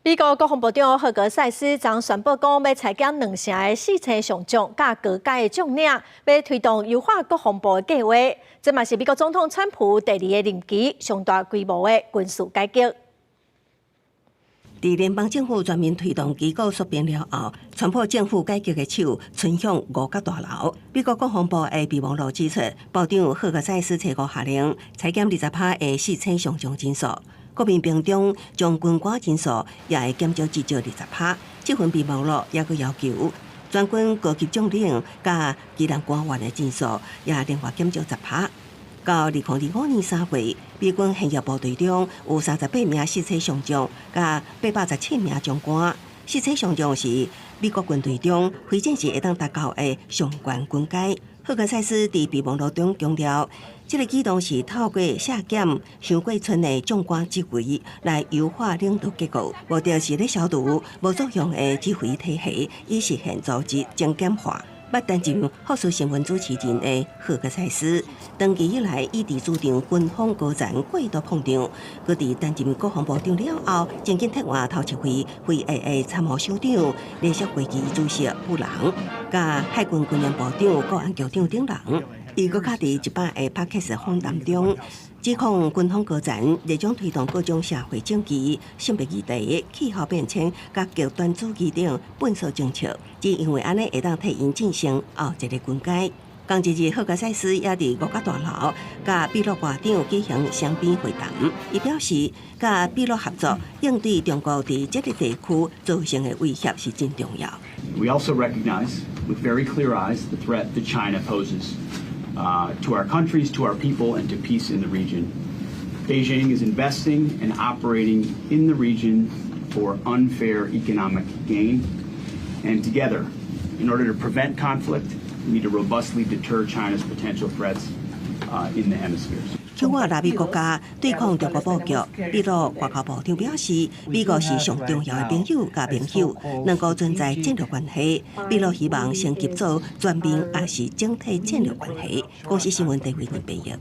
美國國防部長赫格塞斯昨宣布講，欲裁減兩成的四星上將佮高階的將領，欲推動優化國防部的計劃。這嘛是美國總統川普第二个任期上大規模的軍事改革。佇聯邦政府全面推動機構縮編了後，川普政府改革的手伸向五角大樓。美國國防部的備忘錄指出，部長赫格塞斯初五下令裁減20趴的四星上將人數，國民兵中將軍官人數也會減少至少20趴。這份備忘錄也閣要求全軍高級將領佮技能官員的人數也另外減少十趴。到2025年3月，美軍現役部隊中有38名四星上將，佮817名將官。四星上將是美國軍隊中非正式會當達到的上懸軍階。赫格塞斯佇備忘錄中強調，這个舉動是透過削減傷過盡的將官職位來優化領導結構，目的是咧消除無作用的指揮體系，以實現組織精簡化。捌擔任福斯新聞主持人的赫格塞斯，長期以來伊佇主張軍方高層過度膨脹，閣佇擔任國防部長了後，曾經撤換頭一位非裔的參謀首長、聯席會議主席布朗，佮海軍軍人部長、國安局長等人。伊閣較佇一擺的 Podcast 訪談中，指控軍方高層熱衷推動各種社會政治、性別議題、氣候變遷佮極端主義等笨手政策，只因為按呢會當替𪜶晉升後一个軍階。仝一日，赫格塞斯也佇五角大樓佮秘魯外長舉行雙邊會談。伊表示，佮秘魯合作應對中國佇這个地區造成的威脅是真重要。 We also recognize with very clear eyes the threat that China poses to our countries, to our people, and to peace in the region. Beijing is investing and operating in the region for unfair economic gain. And together, in order to prevent conflict, we need to robustly deter China's potential threats in the hemispheres. 強化拉美國家對抗中國布局，秘魯外交部長表示，美國是上重要的朋友佮盟友，兩國存在戰略關係。秘魯希望升級做全面抑是整體戰略關係。公視新聞台偉人編譯。